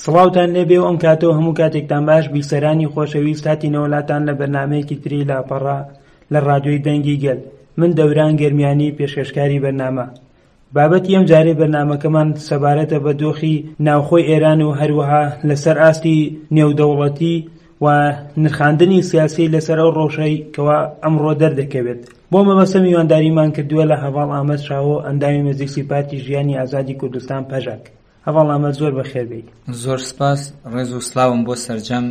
سڵاوتان لێبێ و ئەم کاتە و هەموو کاتێکتان باش بیسەرانی خۆشەویست هاتینەوە لاتان لە بەرنامەیەکی تری لاپەڕە لە ڕادیۆی دەنگی گەل من دەوران گەرمیانی پێشکەشکاری بەرنامە بابەتی ئەم جارەی بەرنامەکەمان سەبارەتە بە دۆخی ناوخۆی ئێران و هەروەها لەسەر ئاستی نێودەوڵەتی و نرخاندنی سیاسی لەسەر ئەو ڕەوشەی کەوا ئەمڕۆ دەردەکەوێت. بۆ مەبەستە میوانداریمان کردووە لە هەڤاڵ ئامەد شاهۆ ئەندامی مەجلیسی پارتی ژیانی ئازادی کوردستان پەژاک. هەڤاڵ ئامەد زۆر بەخێر بێی. زۆر سپاس، ڕێز و سڵاوم بۆ سەرجەم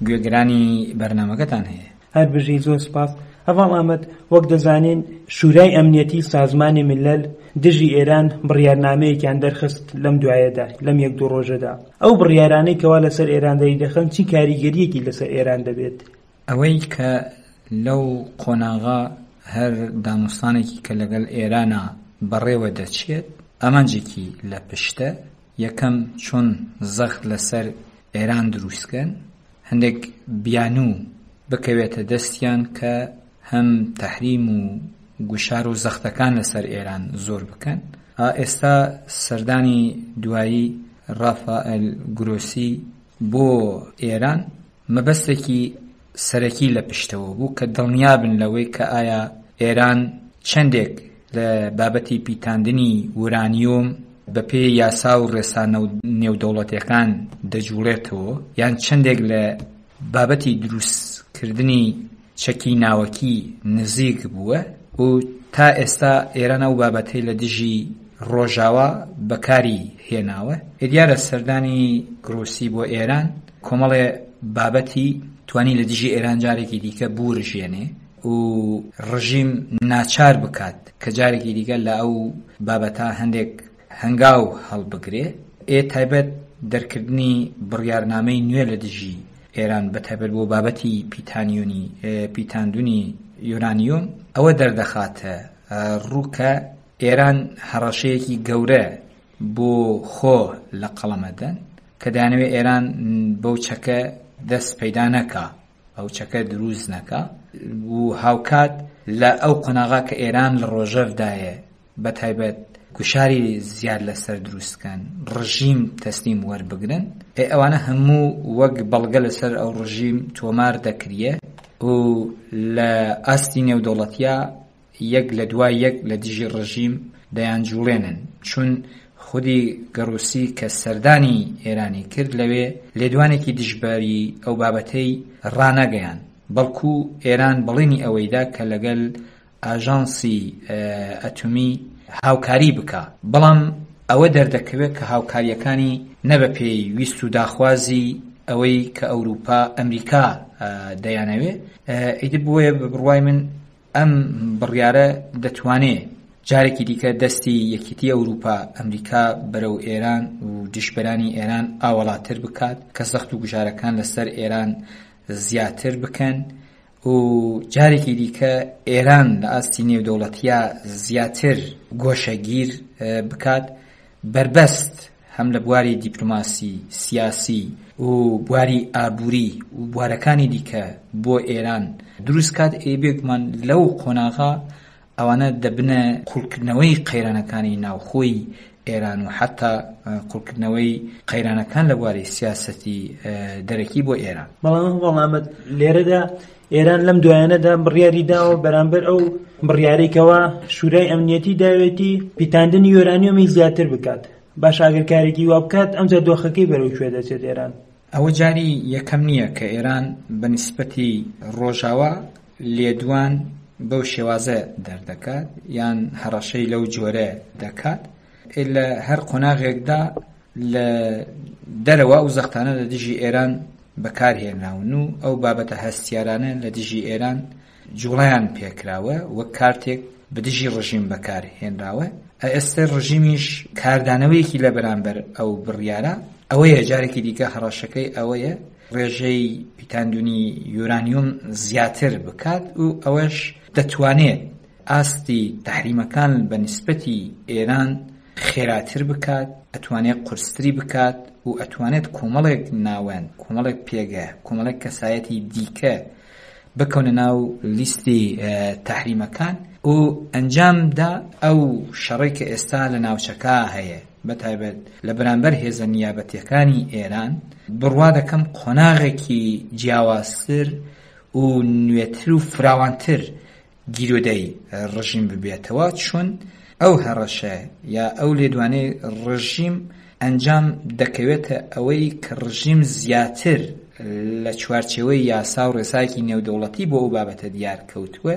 گوێگرانی بەرنامەکەتان هەیە. هەر بژی زۆر سپاس. هەڤاڵ ئامەد، وەک دەزانین شورای ئەمنیەتی سازمانی میللەل دژی ئێران بڕیارنامەیەکیان دەرخست لەم دوایەدا، لەم یەک دوو ڕۆژەدا. ئەو بڕیارانەی کەوا لەسەر ئێران دەریدەخەن چی کاریگەرییەکی لەسەر ئێران دەبێت؟ ئەوەی کە لەو قۆناغە هەر دانوستانێکی کە لەگەل ئێرانا بەڕێوە دەچێت ئامانجێکی لە پشتە، یەکەم چۆن زەخت لەسەر ئێران دروست کەن، هەندێک بیانوو بکەوێتە دەستیان کە هەم تەحریم و گوشار و زەختەکان لەسەر ئێران زۆر بکەن. ئێستا سەردانی دوایی ڕافائێل گرۆسی بۆ ئێران مەبەستێکی سەرەکی لە پشتەوە بوو کە دڵنیابن لەوەی کە ئایا ئێران چەندێک لە بابەتی پیتاندنی ورانیۆم بەپێی یاسا و ڕێسا نێودەوڵەتیەکان دەجوڵێتەوە یان چەندێک لە بابەتی دروستکردنی چەکی ناوەکی نزیک بووە و تا ئێستا ئێران ئەو بابەتەی لە دژی ڕۆژاوا بەکاری هێناوە. دیارە سەردانی گرۆسی بۆ ئێران کۆمەڵێ بابەتی توانی لە دژی ئێران جارێکی دیکە بورژێنێ و ڕژیم ناچار بکات کە جارێکی دیکە لە ئەو بابەتە هەندێک هەنگاو هەڵبگرێ ئێ تایبەت دەرکردنی بڕیارنامەی نوێ لە دژی ئێران بە تایبەت بۆ بابەتی پیتانیۆنی پیتاندنی یۆرانیۆم ئەوە دەردەخاتە ڕوو کە ئێران هەڕەشەیەکی گەورە بۆ خۆ لە قەڵەمەدەن کە دەیانەوێت ئێران بەو چەکە دەست پەیدا نەکا ئەو چەکە دروست نەکا و هاوکات لە ئەو قۆناغا کە ئێران لە ڕۆژەڤدایە بە تایبەت گوشاری زیاد لەسەر دروست کەن ڕژیم تەسلیم وەربگرن ئێ ئەوانە هەموو وەک بەڵگە لەسەر ئەو ڕژیم تۆمار دەکریە و لە ئاستی نێودەوڵەتیا یەک لە دوای یەک لە دژی ڕژیم دەیانجوڵێنن چون خودی گەڕوسی کە سەردانی ئێرانی کرد لەوێ لێدوانێکی دژبەری ئەو بابەتەی ڕانەگەیاند بەڵکو ئێران بەڵێنی ئەوەیدا کە لەگەل ئاژانسی ئەتۆمی هاوکاری بکا، بەڵام ئەوە دەردەکەوێت کە هاوکارییەکانی نە بە پێی ویست و داخوازی ئەوەی کە ئەوروپا، ئەمریکا دەیانەوێ. ئیتر بۆیە بە بڕوای من ئەم بڕیارە دەتوانێ جارێکی دیکە دەستی یەکێتی ئەوروپا، ئەمریکا بەرەو ئێران و دژبەرانی ئێران ئاوەڵاتر بکات کە زەخت و گوشارەکان لەسەر ئێران زیاتر بکەن. و جارێکی دیکە ئێران لە ئاستی نێودەوڵەتیا زیاتر گۆشەگیر بکات، بەربەست هەم لە بواری دیپلۆماسی، سیاسی و بواری ئابووری و بوارەکانی دیکە بۆ ئێران دروست کات، ئێ بێگومان لەو قۆناغە ئەوانە دەبنە قوڵکردنەوەی قەیرانەکانی ناوخۆی ئێران و حەتا قوڵکردنەوەی قەیرانەکان لە بواری سیاسەتی دەرەکی بۆ ئێران. بەڵام هەڤاڵ ئامەد لێرەدا ئێران لەم دوایانەدا بڕیاری داوە بەرامبەر ئەو بڕیارەی کەوا شورای ئەمنیەتی داوێتی پیتاندنی یۆرانیۆمی زیاتر بکات. باشە ئەگەر کارێکی وا بکات ئەمجا دۆخەکەی بەرەو کوێ دەچێت ئێران؟ ئەوە جاری یەکەم نییە کە ئێران بە نیسبەتی ڕۆژاوا لێدوان بەو شێوازە دەردەکات یان هەڕەشەی لەو جۆرە دەکات لە هەر قۆناغێکدا لە دەرەوە ئەو زەختانە لە دژی ئێران بەکارهێنراون و ئەو بابەتە هەستیارانە لە دژی ئێران جوڵەیان پێکراوە وەک کارتێک بە دژی ڕژیم بەکار هێنراوە ئێستا ڕژیمیش کاردانەوەیەکی لە بەرامبەر ئەو بڕیارە ئەوەیە جارێکی دیکە هەڕەشەکەی ئەوەیە ڕێژەی پیتاندنی یۆرانیۆم زیاتر بکات و ئەوەش دەتوانێت ئاستی تەحریمەکان بە نیسبەتی ئێران خێراتر بکات، ئەتوانێت قورستری بکات و ئەتوانێت کۆمەڵێک ناوەند، کۆمەڵێک پێگە، کۆمەڵێک کەسایەتی دیکە بکەونە ناو لیستی تەحریمەکان. و ئەنجام دا ئەو شەڕەی کە ئێستا لە ناوچەکە هەیە بە تایبەت لە بەرامبەر هێزە نیابەتیەکانی ئێران بڕوا دەکەم قۆناغێکی جیاوازتر و نوێتر و فراوانتر گیرۆدەی ڕژیم ببێتەوە چون ئەو هەڕەشە یا ئەو لێدوانەی ڕژیم ئەنجام دەکەوێتە ئەوەی کە ڕژیم زیاتر لە چوارچێوەی یاسا و ڕێسایەکی نێودەوڵەتی بۆ ئەو بابەتە دیار کەوتووە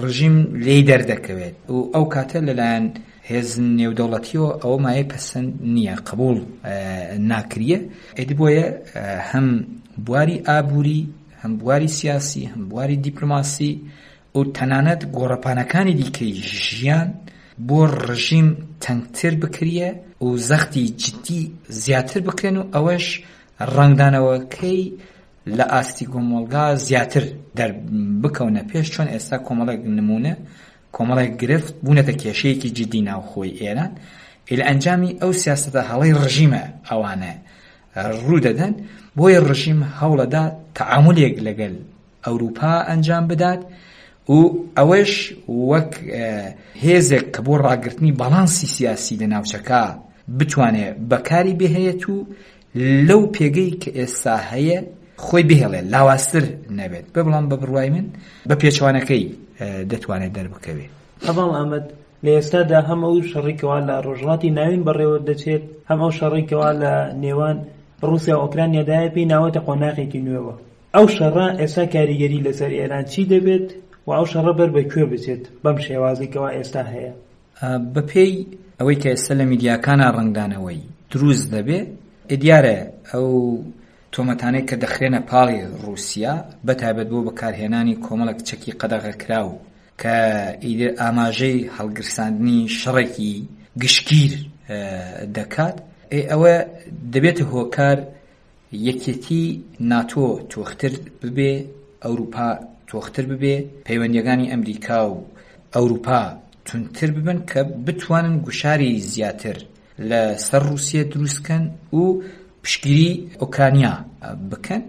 ڕژیم لێی دەردەکەوێت و ئەو کاتە لەلایەن هێز نێودەوڵەتیەوە ئەوە مایەی پەسەند نییە قبوڵ ناکریە ئیدی بۆیە هەم بواری ئابووری هەم بواری سیاسی هەم بواری دیپلۆماسی و تەنانەت گۆڕەپانەکانی دیکەی ژیان بۆ ڕژیم تەنگتر بکریە و زەختی جدی زیاتر بکرێن و ئەوەش ڕەنگدانەوەکەی لە ئاستی کۆمەڵگا زیاتر دەربکەونە پێش چۆن ئێستا کۆمەڵێک نمونە کۆمەڵێک گرفت بوونەتە کێشەیەکی جدی ناوخۆی ئێران لە ئەنجامی ئەو سیاسەتە هەڵەی ڕژیمە ئەوانە ڕوو دەدەن بۆیە ڕژیم هەوڵەدا تەعامولێک لەگەل ئەوروپا ئەنجام بدات و ئەوەش وەک هێزێک کە بۆ ڕاگرتنی باڵانسی سیاسی لە ناوچەکە بتوانێت بەکاری بهێنێت و لەو پێگەی کە ئێستا هەیە خۆی بهێڵێت لاوازتر نەبێت بە بەڵام بە بڕوای من بە پێچوانەکەی دەتوانێت دەربکەوێت. هەڤاڵ ئامەد، لە ئێستادا هەم ئەو شەڕەی کەوا لە ڕۆژهەڵاتی ناوین بەڕێوە دەچێت، هەم ئەو شەڕەی کەوا لە نێوان ڕووسیا و ئۆکرانیادایە پێی ناوەتە قۆناغێکی نوێوە. ئەو شەڕە ئێستا کاریگەری لەسەر ئێران چی دەبێت و ئەو شەڕە بەر بە کوێ بچێت بەم شێوازەی کەوا ئێستا هەیە؟ بەپێی ئەوەی کە ئێستا لە میدیاکانا ڕەنگدانەوەی دروست دەبێ، دیارە ئەو تۆمەتانەی کە دەخرێنە پاڵی ڕووسیا، بەتایبەت بۆ بەکارهێنانی کۆمەڵێک چەکی قەدەغەکراو کە ئیدر ئاماژەی هەڵگرساندنی شەڕێکی گشتگیر دەکات، ئێ ئەوە دەبێتە هۆکار یەکێتی ناتۆ تۆختر ببێ، ئەوروپا تۆختر ببێ، پەیوەندییەکانی ئەمریکا و ئەوروپا توندتر ببن کە بتوانن گوشاری زیاتر لە سەر ڕووسیە دروست کەن و پشتگیری ئۆکرانیا بکەن.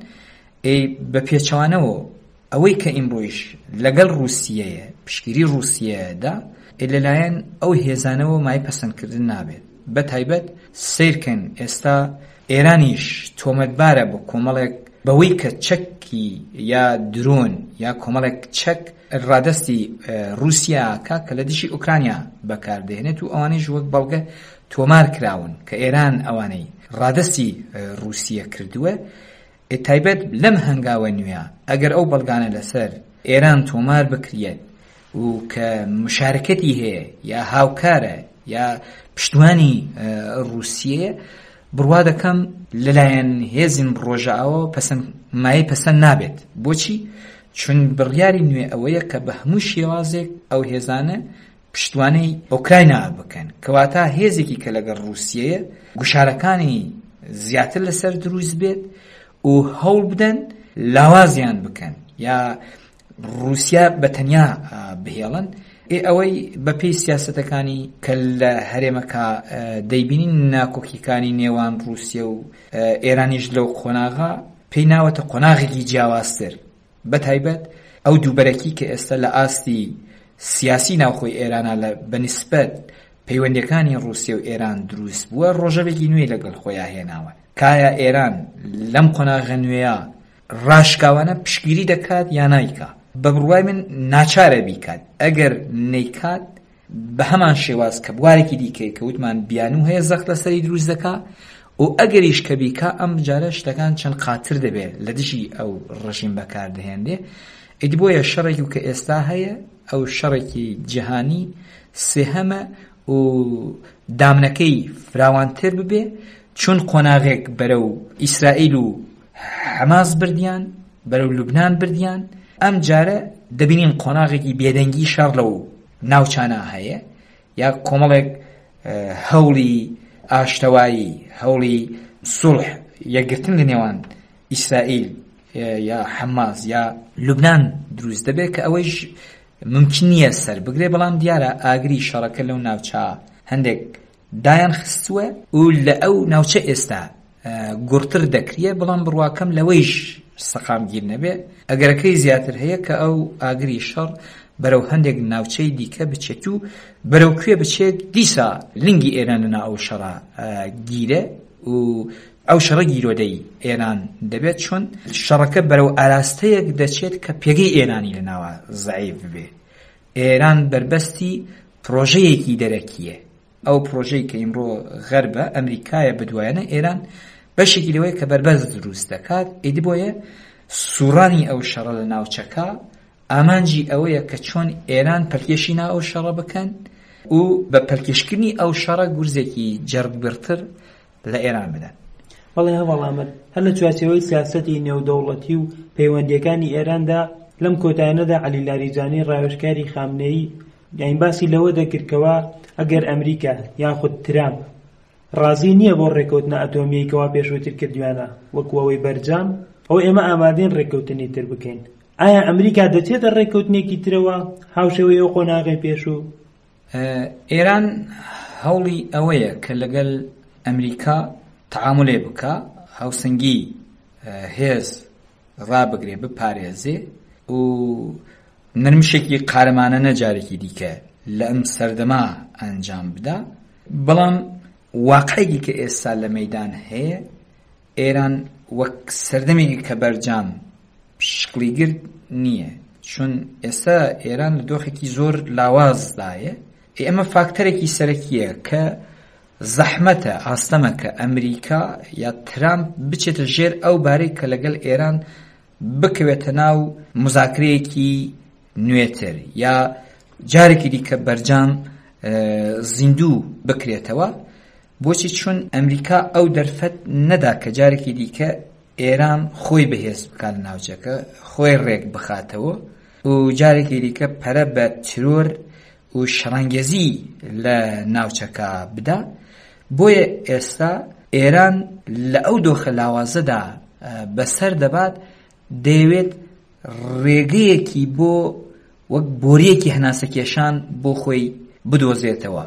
ئەی بە پێچەوانەوە ئەوەی کە ئیمڕۆیش لەگەڵ ڕووسیەیە، پشتگیری ڕووسیەدا، لەلایەن ئەو هێزانەوە مایەی پەسەندکردن نابێت. بە تایبەت سەیرکەن ئێستا ئێرانیش تۆمەتبارە بە کۆمەڵێک بەوەی کە چەکی یا درۆن یا کۆمەڵێک چەک ڕادەستی ڕووسیا ئەکا کە لە دژی ئۆکرانیا بەکاردەهێنێت و ئەوانەیش وەک بەڵگە تۆمار کراون کە ئێران ئەوانەی ڕادەستی ڕووسیە کردووە. تایبەت لەم هەنگاوە نوێیە ئەگەر ئەو بەڵگانە لەسەر ئێران تۆمار بکریەت و کە مشارکەتی هەیە یا هاوکارە یا پشتوانی ڕووسیەیە بڕوا دەکەم لەلایەن هێزین ڕۆژئاواوە پەسەند مایەی پەسەند نابێت بۆچی چون بڕیاری نوێ ئەوەیە کە بە هەموو شێوازێک ئەو هێزانە پشتوانەی ئۆکراینا بکەن، کەواتە هێزێکی کە لەگەڵ ڕووسیەیە گوشارەکانی زیاتر لەسەر دروست بێت و هەوڵ بدەن لاوازیان بکەن یا ڕووسیا بە تەنیا بهێڵن ئێ ئەوەی بەپێی سیاسەتەکانی کە لە هەرێمەکە دەیبینین ناکۆکیەکانی نێوان ڕووسیە و ئێرانیش لەو قۆناغا پێی ناوەتە قۆناغێکی جیاوازتر بەتایبەت ئەو دووبەرەکی کە ئێستا لە ئاستی سیاسی ناوخۆی ئێرانا لە بە نیسبەت پەیوەندیەکانی ڕووسیە و ئێران دروست بووە ڕۆژەڤێکی نوێی لەگەڵ خۆیا هێناوە کایا ئێران لەم قۆناغە نوێیە ڕاشکاوانە پشتگیری دەکات یا نایکا بە بڕوای من ناچارە بیکات ئەگەر نەیکات بە هەمان شێواز کە بوارێکی دیکەی کە وتمان بیانوو هەیە زەخت لەسەری دروست دەکا و ئەگەریش کە بیکا ئەم جارە شتەکان چەند قاتر دەبێت لە دژی ئەو ڕژیم بەکاردەهێنرێ ئیدی بۆیە شەڕێکی و کە ئێستا هەیە ئەو شەڕێکی جیهانی سێهەمە و دامنەکەی فراوانتر ببێ چون قۆناغێک بەرەو ئیسرائیل و حەماس بردیان بەرەو لوبنان بردیان ئەم جارە دەبینین قۆناغێکی بێدەنگی شەڕ لەو ناوچانە هەیە یا کۆمەڵێک هەوڵی ئاشتەوایی هەوڵی سوڵح یەکگرتن لە نێوان ئیسرائیل یا حەماس یا لوبناان دروست دەبێت کە ئەوەیش ممکن نییە سەر بگرێ بەڵام دیارە ئاگری شەڕەکە لەو ناوچە هەندێک دایان خستووە و لە ئەو ناوچە ئێستا گوڕتر دەکریە بەڵام بڕواکەم لەوەیش سەقامگیر نەبێ، ئەگەرەکەی زیاتر هەیە کە ئەو ئاگری شەڕ بەرەو هەندێک ناوچەی دیکە بچێت و بەرەو کوێ بچێت دیسا لنگی ئێران لەنا ئەو شەڕە گیرە و ئەو شەڕە گیرۆدەی ئێران دەبێت چون شەڕەکە بەرەو ئاراستەیەک دەچێت کە پێگەی ئێرانی لە ناوە زەعیف ببێ. ئێران بەربەستی پرۆژەیەکی دەرەکییە. ئەو پرۆژەی کە ئیمڕۆ غەربە، ئەمریکایە بەدوایانە، ئێران بەشێکی لەوەیە کە بەربەست دروست دەکات، ئیدی بۆیە سوڕانی ئەو شەڕە لە ناوچەکە ئامانجی ئەوەیە کە چۆن ئێران پەلکێشی ناو ئەو شەڕە بکەن و بە پەلکێشکردنی ئەو شەڕە گورزێکی جەرگبڕتر لە ئێران بدەن. بەڵێ هەڤاڵ ئامەد، هەر لە چوارچێوەی سیاسەتی نێودەوڵەتی و پەیوەندییەکانی ئێراندا، لەم کۆتایانەدا عەلی لاریجانی ڕاوێژکاری خامنەیی یانی باسی لەوە دەکرد کەوا ئەگەر ئەمریکا یاخود ترامپ ڕازی نییە بۆ ڕێککەوتنە ئەتۆمییەی کەوا پێشووتر کردویانە وەکو ئەوەی بەرجام، ئەوە ئێمە ئامادەین ڕێککەوتنی تر بکەین. ئایا ئەمریکا دەچێتە ڕێککەوتنێکی ترەوە هاوشێوەی ئەو قۆناغەی پێشوو؟ ئێران هەوڵی ئەوەیە کە لەگەل ئەمریکا تەعامولێ بکا، هاوسەنگی هێز ڕابگرێ، بپارێزێ و نەرمشێکی قارەمانانە جارێکی دیکە لە ئەم سەردەما ئەنجام بدا. بەڵام واقعێکی کە ئێستا لە مەیدان هەیە، ئێران وەک سەردەمێکی کە بەرجام شکڵی گرت نییە، چون ئێستا ئێران لە دۆخێکی زۆر لاوازدایە. ئەمە فاکتەرێکی سەرەکییە کە زەحمەتە، ئاستەمە کە ئەمریکا یا ترامپ بچێتە ژێر ئەو بارەی کە لەگەڵ ئێران بکەوێتە ناو مزاکرەیەکی نوێتر یا جارێکی دیکە بەرجام زیندوو بکرێتەوە. بۆچی؟ چون ئەمریکا ئەو دەرفەت نەدا کە جارێکی دیکە ئێران خۆی بەهێز بکات لە ناوچەکە، خۆی ڕێک بخاتەوە و جارێکی دیکە پەرە بە ترۆر و شەڕانگێزی لە ناوچەکە بدا. بۆیە ئێستا ئێران لە ئەو دۆخە لاوازەدا بەسەر دەبات، دەیەوێت ڕێگەیەکی بۆ وەک بۆریەکی هەناسەکێشان بۆ خۆی بدۆزێتەوە.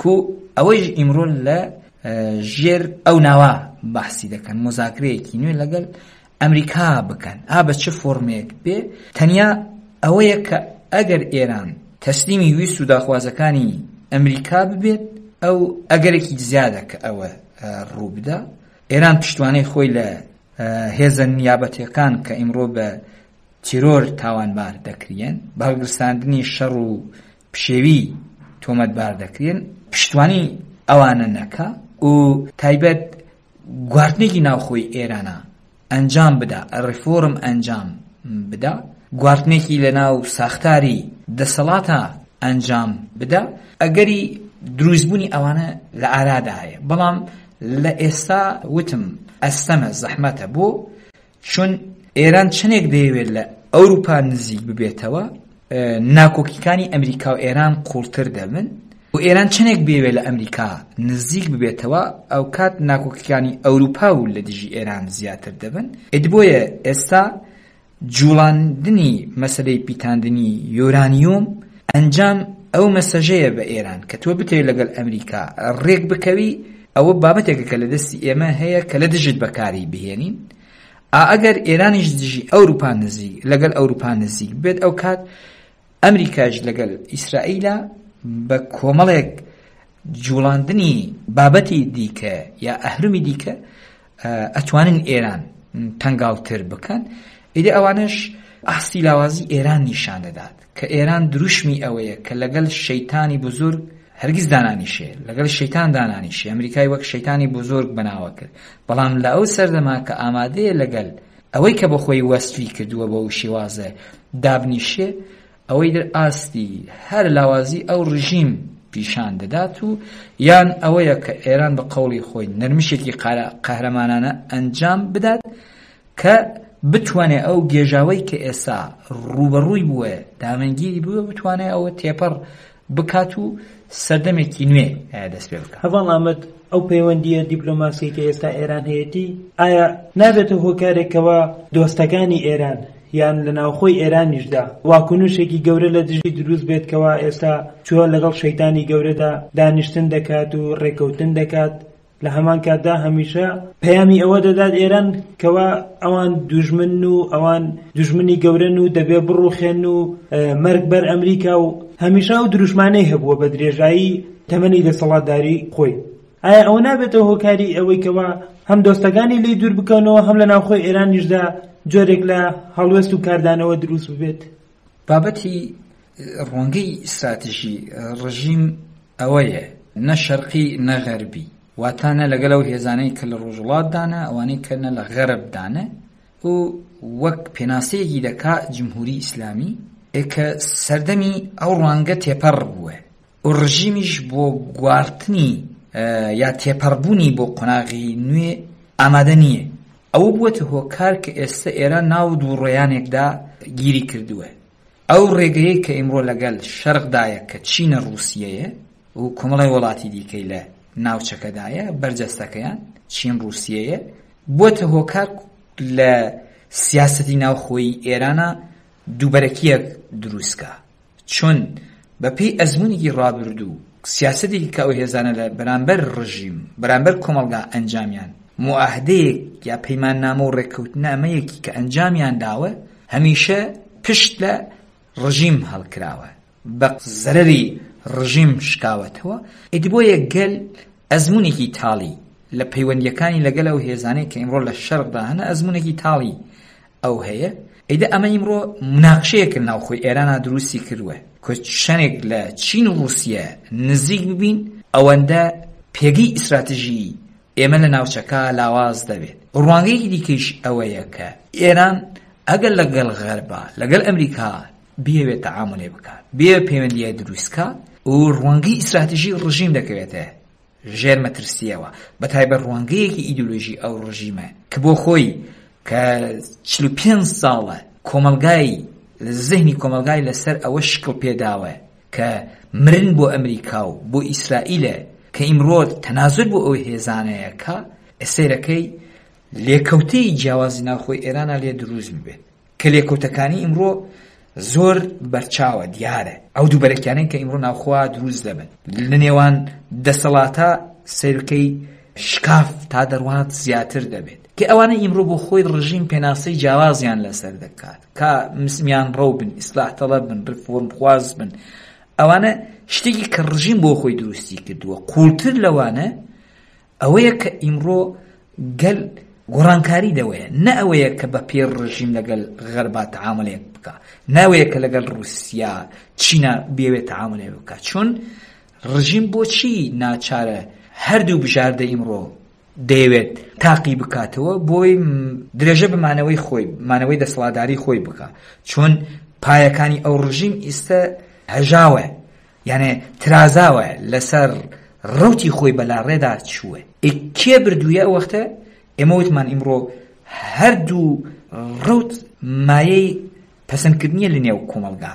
کو ئەوەیش ئیمڕۆ لە ژێر ئەو ناوە بەحسی دەکەن مۆزاکرەیەکی نوێ لەگەل ئەمریکا بکەن ئا بە چ فۆرمێک بێ تەنیا ئەوەیە کە ئەگەر ئێران تەسلیمی ویست و داخوازەکانی ئەمریکا ببێت ئەو ئەگەرێکی زیادە کە ئەوە ڕووبدا ئێران پشتوانەی خۆی لە هێزە نیابەتەکان کە ئیمڕۆ بە تیرۆر تاوانبار دەکریەن، بە هەڵگرساندنی شەڕ و پشێوی تۆمەتبار دەکرێن، پشتوانی ئەوانە نەکا و تایبەت گواردنێکی ناوخۆی ئێرانە ئەنجام بدا، ڕیفۆرم ئەنجام بدا، گواردنێکی لە ناو ساختاری دەسەڵاتا ئەنجام بدا، ئەگەری دروستبوونی ئەوانە لە ئارادایە، بەڵام لە ئێستا وتم ئەستەمە، زەحمەتە، بۆ؟ چون ئێران چەندێک دەیەوێت لە ئەوروپا نزیک ببێتەوە ناکۆکیکانی ئەمریکا و ئێران قوڵتر دەبن و ئێران چەندێک بێوێت لە ئەمریکا نزیک ببێتەوە ئەو کات ناکۆکیکانی ئەوروپا و لە دژی ئێران زیاتر دەبن ئێدی بۆیە ئێستا جوڵاندنی مەسەلەی پیتاندنی یۆرانیۆم ئەنجام ئەو مەسەژەیە بە ئێران کە تۆ بتەوێت لەگەڵ ئەمریکا ڕێک بکەوی ئەوە بابەتێکە کە لە دەستی ئێمە هەیە کە لە دژت بەکاری بهێنین ئا ئەگەر ئێرانیش دژی ئەوروپا نزیک لەگەل ئەوروپا نزیک بێت ئەو کات ئەمریکاش لەگەل ئیسرائیلە بە کۆمەڵێک جوڵاندنی بابەتی دیکە یا ئەهرمی دیکە ئەتوانن ئێران تەنگاوتر بکەن ئیدی ئەوانەش ئاستی لاوازی ئێران نیشان دەدات کە ئێران دروشمی ئەوەیە کە لەگەل شەیتانی بزرگ هەرگیز دانانیشێ لەگەل شەیتان دانانیشێ ئەمریکای وەک شەیتانی بزرگ بەناوە کرد بەڵام لە ئەو سەردەما کە ئامادەیە لەگەل ئەوەی کە بەخۆی وەسفی کردووە بەو شێوازە دابنیشێ ئەوەی در ئاستی هەر لاوازی ئەو ڕژیم پیشان دەدات و یان ئەوەیە کە ئێران بە قەوڵی خۆی نەرمشێکی قەهرەمانانە ئەنجام بدات کە بتوانێ ئەو گێژاوەی کە ئێستا ڕووبەڕووی بووە دامەنگیری بووە بتوانێ ئەوە تێپەڕ بکات و سەردەمێکی نوێ دەست پێ بکات. هەڤاڵ ئامەد، ئەو پەیوەندییە دیپلۆماسیەی کە ئێستا ئێران هەیەتی، ئایا نابێتە هۆکارێک کەوا دۆستەکانی ئێران یان لە ناوخۆی ئێرانیشدا واکونشێکی گەورە لە دژی دروست بێت کەوا ئێستا چووە لەگەڵ شەیتانی گەورەدا دانیشتن دەکات و ڕێککەوتن دەکات؟ لە هەمان کاتدا هەمیشە پەیامی ئەوە دەدات ئێران کەوا ئەوان دوژمن و ئەوان دوژمنی گەورەن و دەبێ بڕوخێن و مەرگ بەر ئەمریکا و هەمیشە ئەو دروشمانەی هەبووە بە درێژایی تەمەنی دەسەڵاتداری خۆی. ئایا ئەوە نابێتە هۆکاری ئەوەی کەوا هەم دۆستەکانی لێی دوور بکەونەوە هەم لە ناوخۆی ئێرانیشدا جۆرێک لە هەڵوێست و کاردانەوە دروست ببێت؟ بابەتی ڕوانگەی ستراتیژی ڕژیم ئەوەیە نە شەرقی نە غەربی، واتە نە لەگەل ئەو هێزانەی کە لە ڕۆژهەڵاتدانە، ئەوانەی کە نە لە غەربدانە و وەک پێناسەیەکی دەکا جمهوری ئیسلامی کە سەردەمی ئەو ڕوانگە تێپەڕ بووە و ڕژیمیش بۆ گوارتنی یا تێپەڕبوونی بۆ قۆناغی نوێ ئامادە نییە. ئەوە بووەتە هۆکار کە ئێستە ئێران ناو دووڕێیانێکدا گیری کردووە. ئەو ڕێگەیەی کە ئیمڕۆ لەگەل شەرقدایە کە چینە ڕووسیەیە و کۆمەڵی وڵاتی دیکەی لە ناوچەکەدایە بەرجەستەکەیان چین ڕووسیەیە بووەتە هۆکار لە سیاسەتی ناوخۆیی ئێرانە دووبەرەکییەک دروستکا. چون بە پێی ئەزموونێکی ڕابردوو سیاسەتێکی کە ئەو هێزانە لە بەرامبەر ڕژیم، بەرامبەر کۆمەڵگا ئەنجامیان، موعاهدەیەک یا پەیماننامە و ڕێککەوتنامەیەکی کە ئەنجامیان داوە، هەمیشە پشت لە ڕژیم هەڵکراوە، بە زەرەری ڕژیم شکاوەتەوە، ئیدی بۆیە گەل ئەزموونێکی تاڵی لە پەیوەندییەکانی لەگەل ئەو هێزانەی کە ئیمڕۆ لە شەرقدا هەنە ئەزموونێکی تاڵی ئەو هەیە، ئیدە ئەمە ئیمڕۆ مناقشەیەک لە ناوخۆی ئێرانا دروستی کردووە کە چەندێک لە چین و ڕووسیە نزیک ببین ئەوەندە پێگەی ئیستراتژیی ئێمە لە ناوچەکە لاواز دەبێت. ڕوانگەیەکی دیکەیش ئەوەیە کە ئێران ئەگەر لەگەڵ غەربا، لەگەڵ ئەمریکا بیەوێت تەعامولێ بکا، بیەوێت پەیوەندییە دروست کا و ڕوانگەی ئیستراتژی ڕژیم دەکەوێتە ژێر مەترسییەوە، بەتایبەت ڕوانگەیەکی ئیدۆلۆژی ئەو ڕژیمە کە بۆ خۆی کە 45 ساڵە کۆمەڵگای زهنی کۆمەڵگای لەسەر ئەوە شکڵ پێداوە کە مرن بۆ ئەمریکا و بۆ ئیسرائیلە کە ئیمڕۆ تەنازول بۆ ئەو هێزانەیە کە سەیرەکەی لێکەوتەی جیاوازی ناوخۆی ئێرانە لێ دروست ببێت کە لێکەوتەکانی ئیمڕۆ زۆر بەرچاوە دیارە ئەو دووبەرەکیانەی کە ئیمڕۆ ناوخوا دروست دەبن لە نێوان دەسەڵاتە سەیرکەی شکاف تا دەڕوات زیاتر دەبێت کە ئەوانە ئیمڕۆ بۆ خۆی ڕژیم پێناسەی جیاوازیان لەسەر دەکات کە میان ڕەو بن ئیسلاح تەڵەب بن ڕیفۆرم خواز بن ئەوانە شتێکی کە ڕژیم بۆ خۆی دروستی کردووە قوڵتر لەوانە ئەوەیە کە ئیمڕۆ گەل گۆڕانکاری دەوەیە نە ئەوەیە کە بە پێ ڕژیم لەگەل غەربا تەعاملێک بکا ناوەیە کە لەگەل ڕوسیا چینا بێوێت تەعاملێ بکا چون ڕژیم بۆچی ناچارە هەردوو بژاردە ئیمڕۆ دەیەوێت تاقی بکاتەوە بۆی درێژە بە مانەوەی خۆی مانەوەی دەسەڵاتداری خۆی بکا چون پایەکانی ئەو ڕژیم ئیستە هەژاوە یانێ ترازاوە لەسەر ڕەوتی خۆی بەلاڕێدا چووە. ئێ کێ بردوویە ئەو وەختە؟ ئێمە وتمان ئیمڕۆ هەردوو ڕەوت مایەی پەسەندکردنیە لە نێو کۆمەڵگا.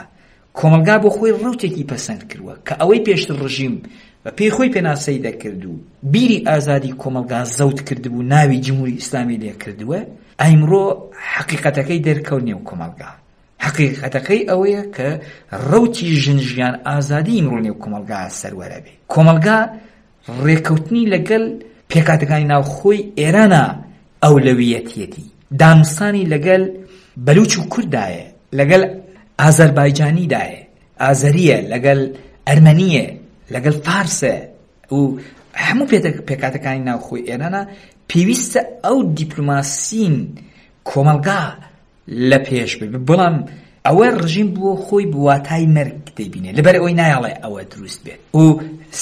کۆمەڵگا بۆ خۆی ڕەوتێکی پەسەند کردووە کە ئەوەی پێشتر ڕژیم بە پێی خۆی پێناسەی دەکرد و بیری ئازادی کۆمەڵگا زەوت کردبوو ناوی جمهوری ئیسلامی لێ کردووە، ئەیمڕۆ حەقیقەتەکەی دەرکەوت نێو کۆمەڵگا. حەقیقەتەکەی ئەوەیە کە ڕەوتی ژن ژیان ئازادی ئیمڕۆ نێو کۆمەڵگا سەروەرە بێ. کۆمەڵگا ڕێکەوتنی لەگەل پێکهاتەکانی ناوخۆی ئێرانە ئەولەویەتیەتی. دانوستانی لەگەل بەلوچ و کورددایە، لەگەل ئازەربایجانیدایە، ئازەرییە، لەگەل ئەرمەنییە، لەگەل فارسە و هەموو پێکهاتەکانی ناوخۆی ئێرانە پێویستە ئەو دیپلۆماسین کۆمەڵگا لە پێش بێ بەڵام ئەوە ڕژیم بووە خۆی بە واتای مەرگ دەیبینێ لەبەر ئەوەی نایەڵێ ئەوە دروست بێت و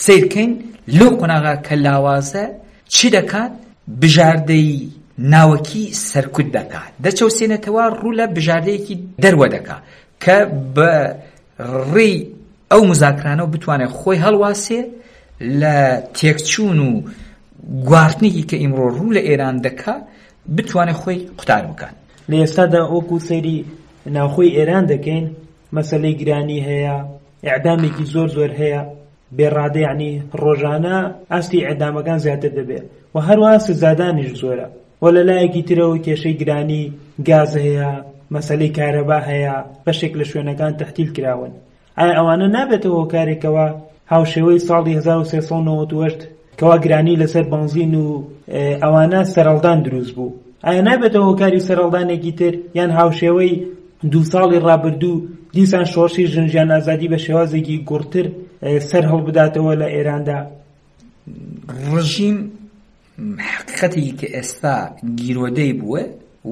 سیرکەین لەو قۆناغا کە لاوازە چی دەکات بژاردەی ناوەکی سەرکوت دەکات دەچەوسێنێتەوە ڕوو لە بژاردەیەکی دەروە دەکات کە بە ڕێی ئەو مزاکرانەوە بتوانێت خۆی هەڵواسێ لە تێکچوون و گوارتنێکی کە ئیمڕۆ ڕوو لە ئێران دەکا بتوانێت خۆی قوتار بکات. لە ئێستادا وەکو سەیری ناوخۆی ئێران دەکەین مەسەلەی گرانی هەیە، ئیعدامێکی زۆر زۆر هەیە بێ ڕادە یەعنی ڕۆژانە ئاستی ئیعدامەکان زیاتر دەبێ و هەروەها سزادانیش زۆرە و لە لایەکی ترەوە کێشەی گرانی گاز هەیە، مەسەلەی کارەبا هەیە، بەشێک لە شوێنەکان تەحتیل کراون. ئایا ئەوانە نابێتە هۆکارێکەوە هاوشێوەی ساڵی 1398؟ کەوا گرانی لەسەر بەنزین و ئەوانە سەرهەڵدان دروست بوو، ئایا نابێتە هۆکاری سەرهەڵدانێکی تر یان هاوشێوەی دوو ساڵی ڕابردوو دیسان شۆڕشی ژن ژیان ئازادی بە شێوازێکی گوڕتر سەر هەڵبداتەوە لە ئێراندا؟ ڕژیم حەقیقەتێکی کە ئێستا گیرۆدەی بووە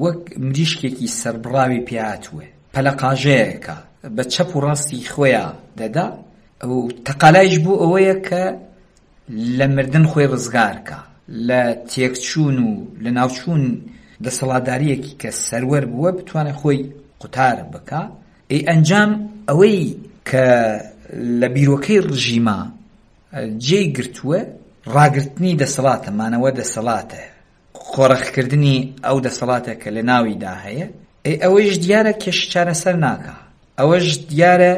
وەک مریشکێکی سەربڕاوی پێهاتووە پەلەقاژەیەکە بە چەپ و ڕاستی خۆیا دەدا و تەقالایش بۆ ئەوەیە کە لە مردن خۆی ڕزگار کا، لە تێکچوون و لەناوچوون دەسەڵاتدارییەکی کە سەروەر بووە بتوانێت خۆی قوتار بکا. ئەی ئەنجام ئەوەی کە لە بیرۆکەی ڕژیما جێی گرتووە ڕاگرتنی دەسەڵاتە، مانەوە دەسەڵاتە، قۆرخکردنی ئەو دەسەڵاتە کە لە ناویدا هەیە. ئەی ئەوەیش دیارە کێشە چارەسەر ناکا، ئەوەش دیارە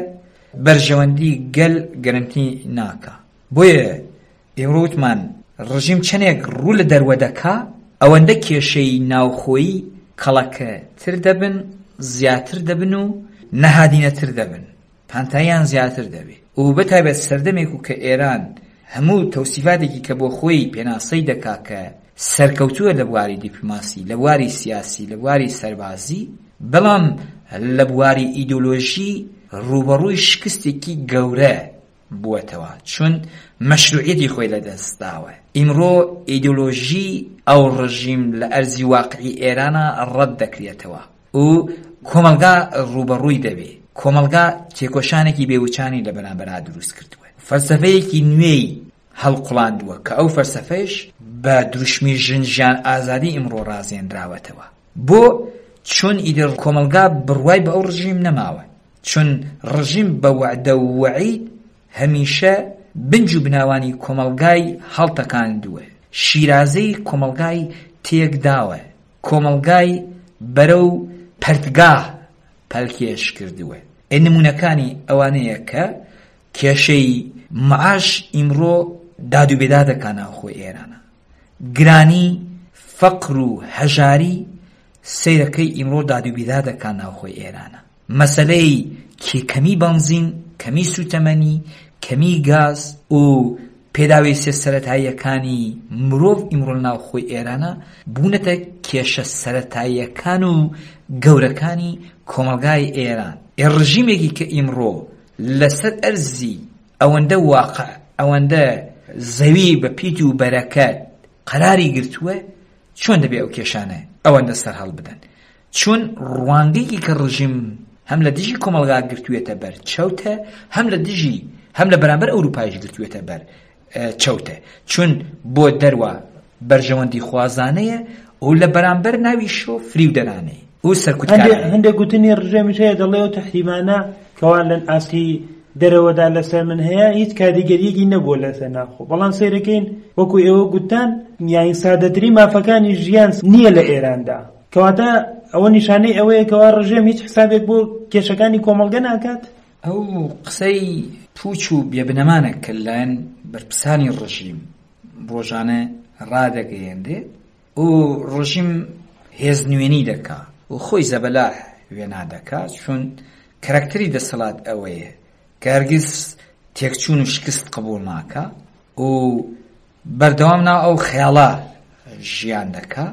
بەرژەوەندی گەل گەرەنتی ناکا. بۆیە ئیمڕۆ وتمان ڕژیم چەنێک ڕوو لە دەروە دەکا ئەوەندە کێشەی ناوخۆیی کەڵەکە تر دەبن، زیاتر دەبن و نەهادینەتر دەبن، پانتاییان زیاتر دەبێ و بە تایبەت سەردەمێک و کە ئێران هەموو تەوسیفاتێکی کە بۆ خۆی پێناسەی دەکا کە سەرکەوتووە لە بواری دیپلۆماسی، لە بواری سیاسی، لە بواری سەربازی، بەڵام لە بواری ئیدۆلۆژی ڕووبەڕووی شکستێکی گەورە بووەتەوە چون مەشروعیەتی خۆی لە دەست داوە. ئیمڕۆ ئیدۆلۆژی ئەو ڕژیم لە ئەرزی واقعی ئێرانا ڕەت دەکرێتەوە و کۆمەڵگا ڕووبەڕووی دەبێ. کۆمەڵگا تێکۆشانێکی بێ وچانی لە بەرامبەرا دروست کردووە. فەلسەفەیەکی نوێی هەڵقوڵاندووە کە ئەو فەلسەفەیش بە دروشمی ژن ژیان ئازادی ئیمڕۆ ڕازێنراوەتەوە. بۆ؟ چون ئیدر کۆمەڵگا بڕوای بە ئەو ڕژیم نەماوە. چون ڕژیم بە وەعدە و وەعید هەمیشە بنج و بناوانی کۆمەڵگای هەڵتەکاندووە، شیرازەی کۆمەڵگای تێک داوە، کۆمەڵگای بەرەو پەرتگاه پەلکێش کردووە. ئێ نموونەکانی ئەوانەیە کە کێشەی معاش ئیمڕۆ داد و بێداد دەکا ناوخۆی ئێرانە. گرانی، فەقر و هەژاری سەیرەکەی ئیمڕۆ داد و بیداد دەکا ناوخۆی ئێرانە. مەسەلەی کێ کەمی بەنزین، کەمی سووتەمەنی، کەمی گاز و پێداویستیە سەرەتاییەکانی مرۆڤ ئیمڕۆ لە ناوخۆی ئێرانە بوونەتە کێشە سەرەتاییەکان و گەورەکانی کۆمەڵگای ئێران. ئێ ڕژیمێکی کە ئیمڕۆ لەسەر ئەرزی ئەوەندە واقع، ئەوەندە زەوی بە پیت و بەرەکەت قەراری گرتووە، چۆن دەبێ ئەو کێشانە ئەوەندە سەرهەڵبدەن؟ چون ڕوانگەیەکی کە ڕژیم هەم لە دژی کۆمەڵگا گرتوویەتە بەر چەوتە، هەم لە دژی هەم لە بەرامبەر ئەوروپایش گرتوویەتە بەر چەوتە، چون بۆ دەروە بەرژەوەندی خوازانەیە و لە بەرامبەر ناویشۆ فریودەرانەیە و سەرکوتکارانەیە. هەندێک گوتنی ڕژێمیش هەیە دەڵێ ئەو تەحریمانە کەوا لە ئاستی دەرەوەدا لەسەر من هەیە هیچ کاریگەریەکی نەبووە لەسەر ناوخۆ، بەڵام سەیرەکەین وەکو ئێوە گوتتان یانی سادەترین مافەکانی ژیان نییە لە ئێراندا، کەواتە ئەوە نیشانەی ئەوەیە کەوا ڕژێم هیچ حسابێک بۆ کێشەکانی کۆمەڵگە ناکات؟ ئەو قسەی پوچ و بێبنەمانە کە لەلایەن بەرپرسانی ڕژیم ڕۆژانە ڕادەگەیەنرێت و ڕژیم هێز نوێنی دەکا و خۆی زەبەلاح وێنا دەکا، چون کەرەکتەری دەسەڵات ئەوەیە کە هەرگیز تێکچوون و شکست قبوڵ ناکا و بەردەوام ناو ئەو خەیاڵە ژیان دەکا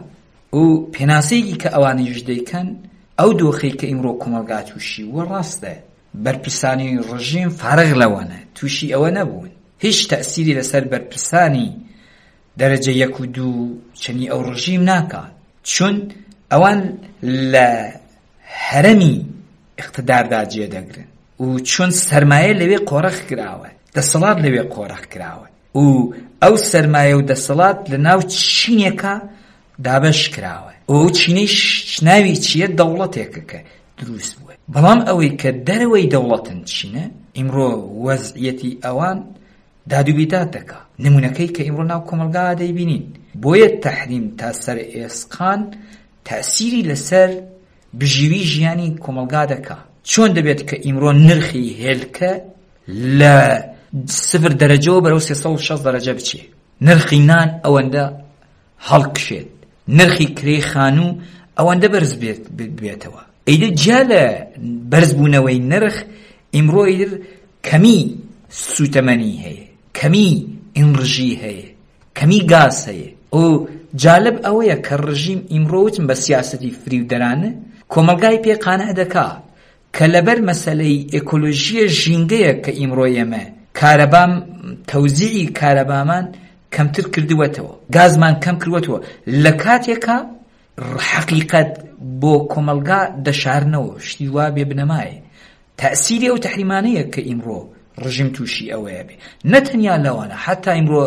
و پێناسەیەکی کە ئەوانیش دەیکەن ئەو دۆخەی کە ئیمڕۆ کۆمەڵگا تووشی بووە ڕاستە بەرپرسانی ڕژیم فارغ لەوەنە تووشی ئەوە نەبوون هیچ تەئسیری لەسەر بەرپرسانی دەرەجە یەک و دوو چەنی ئەو ڕژیم ناکا چون ئەوان لە هەرەمی ئیقتداردا جێ دەگرن و چون سەرمایە لەوێ قۆرخ کراوە دەسەڵات لەوێ قۆرخ کراوە و ئەو سەرمایە و دەسەڵات لە ناو چینێکا دابەش کراوە و ئەو چینەیش ناوی چییە دەوڵەتێکە کە دروست بووە بەڵام ئەوەی کە دەرەوەی دەوڵەتن چینە ئیمڕۆ وەزعیەتی ئەوان داد و بیداد دەکا نمونەکەی کە ئیمڕۆ ناو کۆمەڵگا دەیبینین بۆیە تەحریم تا سەر ئێسقان تەئسیری لەسەر بژیوی ژیانی کۆمەڵگا دەکا چۆن دەبێت کە ئیمڕۆ نرخی هێلکە لە سفر دەرەجەوە بەرەو 360 دەرەجە بچێ نرخی نان ئەوەندە هەڵکشێت نرخی کرێی خانوو ئەوەندە بەرز بێتەوە ئیدر جیا لە بەرزبوونەوەی نرخ ئیمڕۆ ئیدر کەمی سوتەمەنی هەیە کەمی ئینڕژی هەیە. کەمی گاز هەیە و جالب ئەوەیە کە ڕژیم ئیمڕۆ وتم بە سیاسەتی فریودەرانە کۆمەڵگای پێ قانع دەکا کە لەبەر مەسەلەی ئێکۆلۆژییە ژینگەیە کە ئیمڕۆ ئێمە کارەبام تەوزیعی کارەبامان کەمتر کردووەتەوە گازمان کەم کردووەتەوە لە کاتێکا حەقیقەت بۆ کۆمەڵگا دەشارنەوە شتی وا بێ بنەمایە تەئسیری ئەو تەحریمانەیە کە ئیمڕۆ ڕژیم تووشی ئەوەیە بێ نە تەنیا لەوانە حتا ئیمڕۆ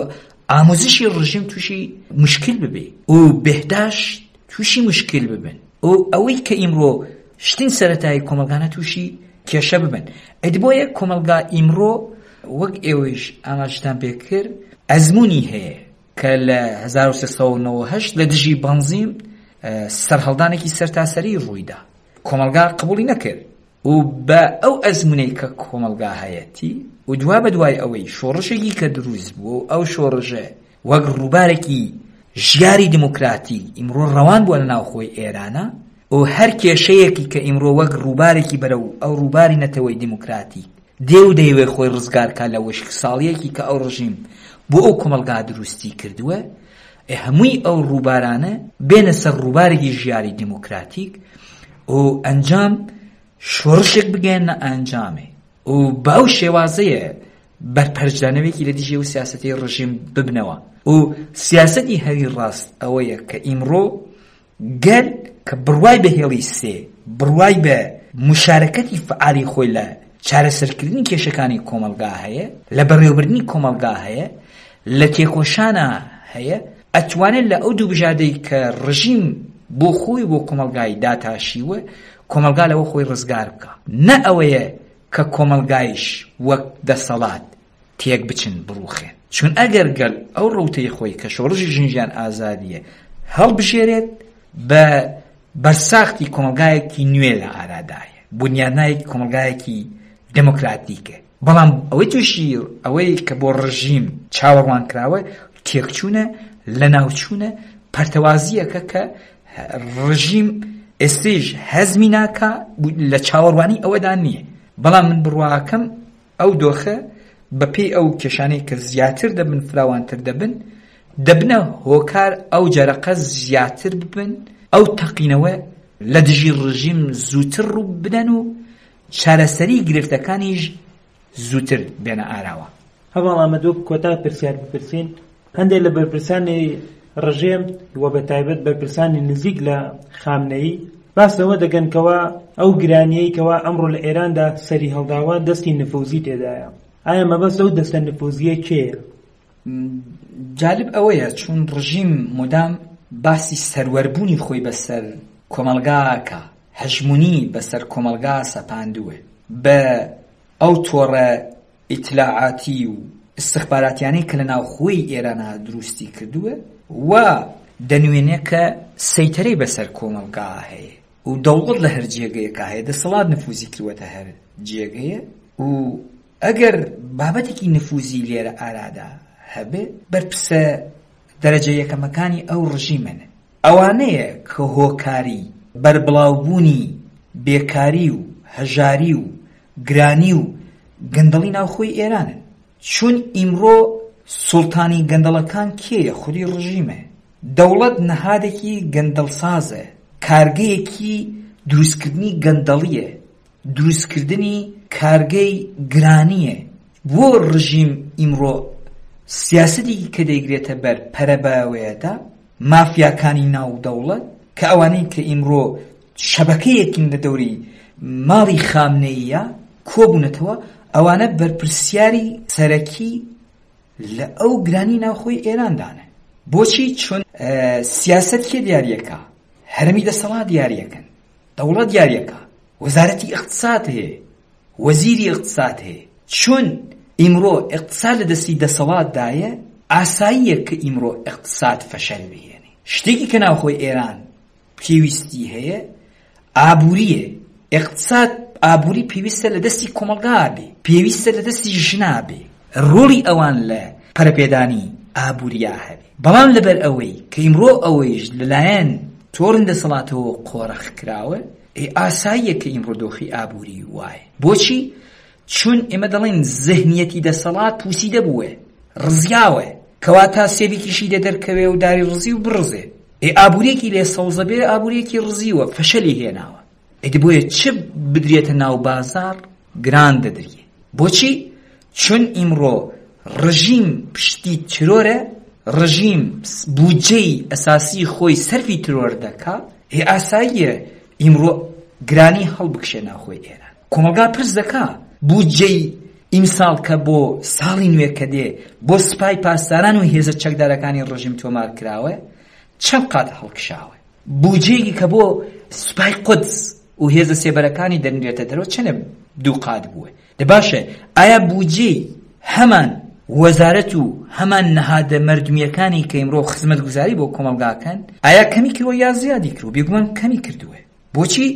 ئاموزشی ڕژیم تووشی مشکل ببێ و بێهداشت تووشی مشکل ببن و ئەوەی کە ئیمڕۆ شتین سەرەتایی کۆمەڵگانە تووشی کێشە ببن ئەدی بۆیە کۆمەڵگا ئیمڕۆ وەک ئێوەیش ئاماژتان پێ کرد ئەزمموی هەیە کە لە 1398 لە دژی بەنزین سەرهەڵدانێکی سەرتاسەری ڕوویدا کۆمەڵگا قبوڵی نەکرد و بە ئەو ئەزموونەی کە کۆمەڵگا هەیەتی و دوا بە دوای ئەوەی شۆڕشێکی کە دروست بووە و ئەو شۆڕشە وەک ڕووبارێکی ژیاری دیموکراتی ئیمڕۆ ڕەوان بووە لە ناوخۆی ئێرانە و هەر کێشەیەکی کە ئیمڕۆ وەک ڕووبارێکی بەرەو ئەو ڕووباری نەتەوەی دیموکراتی دێ و دەیەوێ خۆی ڕزگار کا لە وشکساڵییەکی کە ئەو ڕژیم بۆ ئەو کۆمەڵگا دروستی کردووە، ئێ هەمووی ئەو ڕووبارانە بێنە سەر ڕووبارێکی ژیاری دیموکراتیک و ئەنجام شۆڕشێک بگەیەننە ئەنجامێ و بە ئەو شێوازەیە بەرپەرچدانەوەیەکی لە دژی ئەو سیاسەتەی ڕژیم ببنەوە و سیاسەتی هەری ڕاست ئەوەیە کە ئیمڕۆ گەل کە بڕوای بە هێڵی سێ، بڕوای بە موشارەکەتی فەعالی خۆی لە چارەسەرکردنی کێشەکانی کۆمەڵگا هەیە، لە بەڕێوەبردنی کۆمەڵگا هەیە، لە تێکۆشانا هەیە، ئەتوانێت لە ئەو دوو بژاردەی کە ڕژیم بۆ خۆی و بۆ کۆمەڵگای داتاشیوە، کۆمەڵگا لەوە خۆی ڕزگار بکا. نە ئەوەیە کە کۆمەڵگایش وەک دەسەڵات تێک بچن بڕوخێن چون ئەگەر گەل ئەو ڕەوتەی خۆی کە شۆڕشی ژن ژیان ئازادیە هەڵبژێرێت بە بەرساختی کۆمەڵگایەکی نوێ لە ئارادایە بونیادنایەکی کۆمەڵگایەکی دێمۆکراتیکە بەڵام ئەوەی تووشی ئەوەی کە بۆ ڕژیم چاوەڕوان کراوە تێکچوونە لەناوچوونە پەرتەوازییەکە کە ڕژیم ئێستیش هەزمی ناکا لە چاوەڕوانی ئەوەدا نییە بەڵام من بڕواکەم ئەو دۆخە بەپێی ئەو کێشانەی کە زیاتر دەبن فراوانتر دەبن، دەبنە هۆکار ئەو جەرەقە زیاتر ببن، ئەو تەقینەوە لە دژی ڕژیم زووتر ڕوو بدەن و چارەسەری گرفتەکانیش زووتر بێنە ئاراوە. هەڤاڵ ئامەد وەک کۆتا پرسیار بپرسین، هەندێک لە بەرپرسانی ڕژێم و بە تایبەت بەرپرسانی نزیک لە خامنەیی باس لەوە دەکەن کەوا ئەو گرانیەی کەوا ئەمڕۆ لە ئێراندا سەری هەڵداوە دەستی نفوزی تێدایە ئایا مەبەست لەو دەستە نفوزیە کێیە؟ جالب ئەوەیە چون ڕژیم مدام باسی سەروەربوونی خۆی بەسەر کۆمەڵگا ئەکا، هەژمونی بەسەر کۆمەڵگا سەپاندووە بە ئەو تۆڕە ئیتلاعاتی و ئیستخباراتیانەی کە لە ناوخۆی ئێرانا دروستی کردووە وا دەنوێنێ کە سەیتەرەی بەسەر کۆمەڵگا هەیە و دەوڵەت لە هەر جێگەیەکا هەیە دەسەڵات نفوزی کردووەتە هەر جێگەیە و ئەگەر بابەتێکی نفوزی لێرە ئارادا هەبێ بەرپرسە دەرەجە یەکەمەکانی ئەو ڕژیمەن ئەوانەیە کە هۆکاری بەربڵاوبوونی بێکاری و هەژاری و گرانی و گەندەڵی ناوخۆی ئێرانن. چون ئیمڕۆ سوڵتانی گەندەڵەکان کێیە؟ خودی ڕژیمە. دەوڵەت نەهادێکی گەندەڵسازە، کارگەیەکی دروستکردنی گەندەڵییە، دروستکردنی کارگەی گرانییە. بۆ ڕژیم ئیمڕۆ سیاسەتێکی کە دەیگرێتە بەر پەرە بەوەیەدا، مافیاکانی ناو دەوڵەت کە ئەوانەی کە ئیمڕۆ شەبەکەیەکن لە دەوری ماڵی خامنەییە کۆبوونەتەوە، ئەوانە بەرپرسیاری سەرەکی لە ئەو گرانی ناوخۆی ئێراندانە. بۆچی؟ چون سیاسەت کێ دیاریەکا؟ هەرەمی دەسەڵات دیاریەکەن، دەوڵەت دیاریەکا، وەزارەتی ئیقتساد هەیە، وەزیری ئیقتساد هەیە. چون ئیمڕۆ ئیقتساد لە دەستی دەسەڵاتدایە، ئاساییە کە ئیمڕۆ ئیقتساد فەشەل بهێنێ. شتێکی کە ناوخۆی ئێران پێویستی هەیە ئابووریە، ئیقتساد ئابووری پێویستە لە دەستی کۆمەڵگا بێ، پێویستە لە دەستی ژنا بێ، ڕۆڵی ئەوان لە پەرەپێدانی ئابووریا هەبێ، بەڵام لەبەر ئەوەی کە ئیمڕۆ ئەوەیش لەلایەن تۆڕی دەسەڵاتەوە قۆرخ کراوە، ئێ ئاساییە کە ئیمڕۆ دۆخی ئابووری وایە. بۆچی؟ چون ئێمە دەڵێین زهنیەتی دەسەڵات پووسیدە بووە، ڕزیاوە. کەواتە سێوێکیشی لێ دەرکەوێ و داری ڕزی و بڕزێ. ئێ ئابووریەکی لێ سەوزە بێ ئابووریەکی ڕزیوە فەشەلی هێناوە. ئیدی بۆیە چ بدرێتە ناو بازاڕ گران دەدریێ. بۆچی؟ چون ئیمڕۆ ڕژیم پشتی ترۆرە، ڕژیم بودجەی ئەساسی خۆی سەرفی ترۆر دەکا، ئێ ئاساییە ئیمڕۆ گرانی هەڵبکشێ ناوخۆی ئێران. کۆمەڵگا پرس دەکا بودجەی ئیمساڵ کە بۆ ساڵی نوێ کە دێ بۆ سپای پاسداران و هێزە چەکدارەکانی ڕژیم تۆمار کراوە چەند قات هەڵکشاوە؟ بودجەیەکی کە بۆ سوپای قودس و هێزە سێبەرەکانی دەنرێتە دەرەوە چەنە دووقات بووە؟ دە باشە ئایا بودجەی هەمان وەزارەت و هەمان نەهادە مەردمییەکانی کە ئیمڕۆ خزمەتگوزاری بۆ کۆمەڵگاکەن ئایا کەمی کردووە یا زیادی کردووە؟ بێگومان کەمی کردووە. بۆچی؟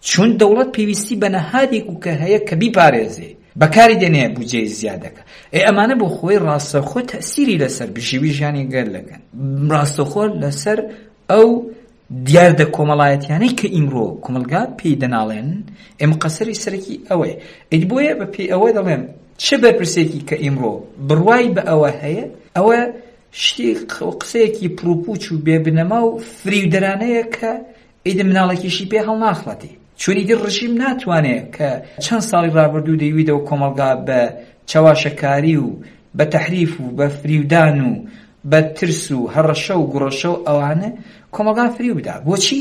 چون دەوڵەت پێویستی بە نەهادێک و کە هەیە کە بیپارێزێ بەکاری دێنێ بودجەی زیاد دەکا. ئێ ئەمانە بۆ خۆی ڕاستەوخۆ تەئسیری لەسەر بژیوی ژیانی گەل دەکەن، ڕاستەوخۆ لەسەر ئەو دیاردە کۆمەڵایەتیانەی کە ئیمڕۆ کۆمەڵگا پێی دەناڵێنن، ئێ مقەسەری سەرەکی ئەوەیە. ئیدی بۆیە بە پێی ئەوە دەڵێم چ بەرپرسێکی کە ئیمڕۆ بڕوای بە ئەوە هەیە، ئەوە شتی قسەیەکی پڕوپوچ و بێ بنەما و فریودەرانەیە کە ئیدی مناڵێکیشی پێ هەڵناخڵەتی. چون ئیدی ڕژیم ناتوانێ کە چەند ساڵی ڕابردوو دەیویدەوە کۆمەڵگا بە چەواشەکاری و بە تەحریف و بە فریودان و بە ترس و هەڕەشە و گوڕەشە و ئەوانە کۆمەڵگا فریو بدا. بۆچی؟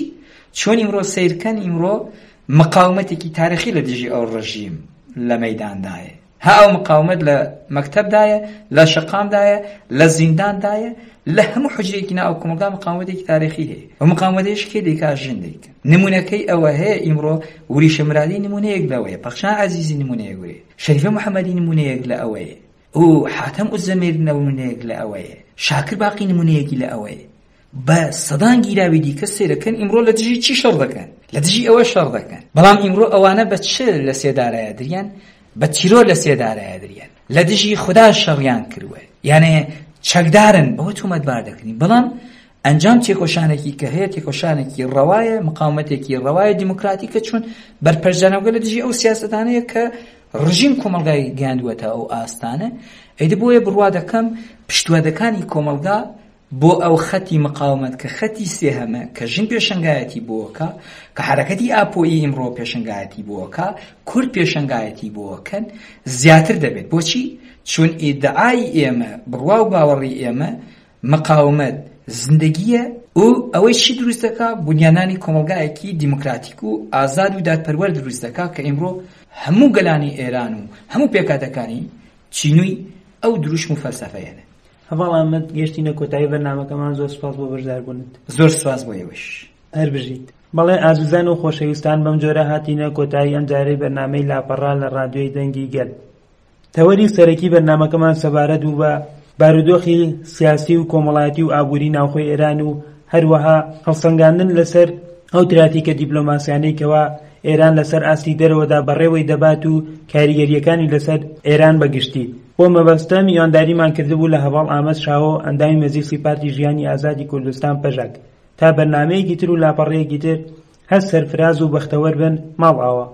چون ئیمڕۆ سەیرکەن ئیمڕۆ مقاومەتێکی تاریخی لە دژی ئەو ڕژیم لە مەیداندایە. ها ئەو مقاومەت لە مەکتەبدایە، لە شەقامدایە، لە زینداندایە، لە هەموو حوجرەیەکی ناو کۆمەڵگا مقاومەتێکی تاریخی هەیە. ئەو مقاومەتەیش کێ دەیکا؟ ژن دەیکا. نموونەکەی ئەوە هەیە ئیمڕۆ وریشە مرادی نموونەیەک لەوەیە، پەخشان عەزیزی نموونەیەک وەیە، شەریفە محەمەدی نموونەیەک لە ئەوەیە، و حاتەم ئوزەمیر نموونەیەک لە ئەوەیە، شاکر باقی نموونەیەکی لە ئەوەیە. بە سەدان گیراوی دیکە سەیرەکەن ئیمڕۆ لە دژی چی شەڕ دەکەن؟ لە دژی ئەوە شەڕ دەکەن. بەڵام ئیمڕۆ ئەوانە بە چ لە سێدارەیە دریان؟ بە تیرۆر لە سێدارەیە دریان. لە دژی خودا شەڕیان کردوە. یانێ چەکدارن بەوە تۆمەتبار دەکرین. بەڵام ئەنجام تێکۆشانێکی کە هەیە تێکۆشانێکی ڕەوایە، مقاومەتێکی ڕەوایە دیموکراتیکە چون بەرپەرچدانەوەکە لە دژی ئەو سیاسەتانەیە کە ڕژیم کۆمەڵگای گەیاندووەتە ئەو ئاستانە. ئیدی بۆیە بڕوا دەکەم پشتوادەکانی کۆمەڵگا بۆ ئەو خەتی مقاومەت کە خەتی سێهەمە کە ژن پێشەنگایەتی بۆکا، کە حەرەکەتی ئاپۆیی ئیمڕۆ پێشەنگایەتی بۆکا، کورد پێشەنگایەتی بۆکەن زیاتر دەبێت. بۆچی؟ چون ئیدعای ئێمە، بڕوا و باوەڕی ئێمە مقاومەت زندەگییە و ئەوەی چی دروست دەکا؟ بونیادنانی کۆمەڵگایەکی دیموکراتیک و ئازاد و دادپەروەر دروست دەکا کە ئیمڕۆ هەموو گەلانی ئێران و هەموو پێکهاتەکانی تینووی ئەو دروشم و فەلسەفەیەنە. هەڤاڵ ئامەد گەشتینە کۆتایی بەرنامەکەمان زۆر سوپاس بۆ بەشداربوونت. زۆر سوپاس بۆ ئێوەش. هەر بژیت. بەڵێ ئازیزان و خۆشەویستان بەم جۆرە هاتینە کۆتایی ئەم جارەی بەرنامەی لاپەڕە لە ڕادیۆی دەنگی گەل. تەوەری سەرەکی بەرنامەکەمان سەبارەت بوو بە بارودۆخی سیاسی و کۆمەڵایەتی و ئابووری ناوخۆی ئێران و هەروەها هەڵسەنگاندن لەسەر ئەو تراتیکە دیپلۆماسیانەی کەوا ئێران لەسەر ئاستی دەرەوەدا بەڕێوەی دەبات و کاریگەرییەکانی لەسەر ئێران بە گشتی. بۆ مەبەستە میوانداریمان کردبوو لە هەڤاڵ ئامەد شاهۆ ئەندامی مەجلیسی پارتی ژیانی ئازادی کوردستان پەژاک. تا بەرنامەیەکی تر و لاپەڕەیەکی تر هەر سەرفراز و بەختەوەر بن ماڵئاوا.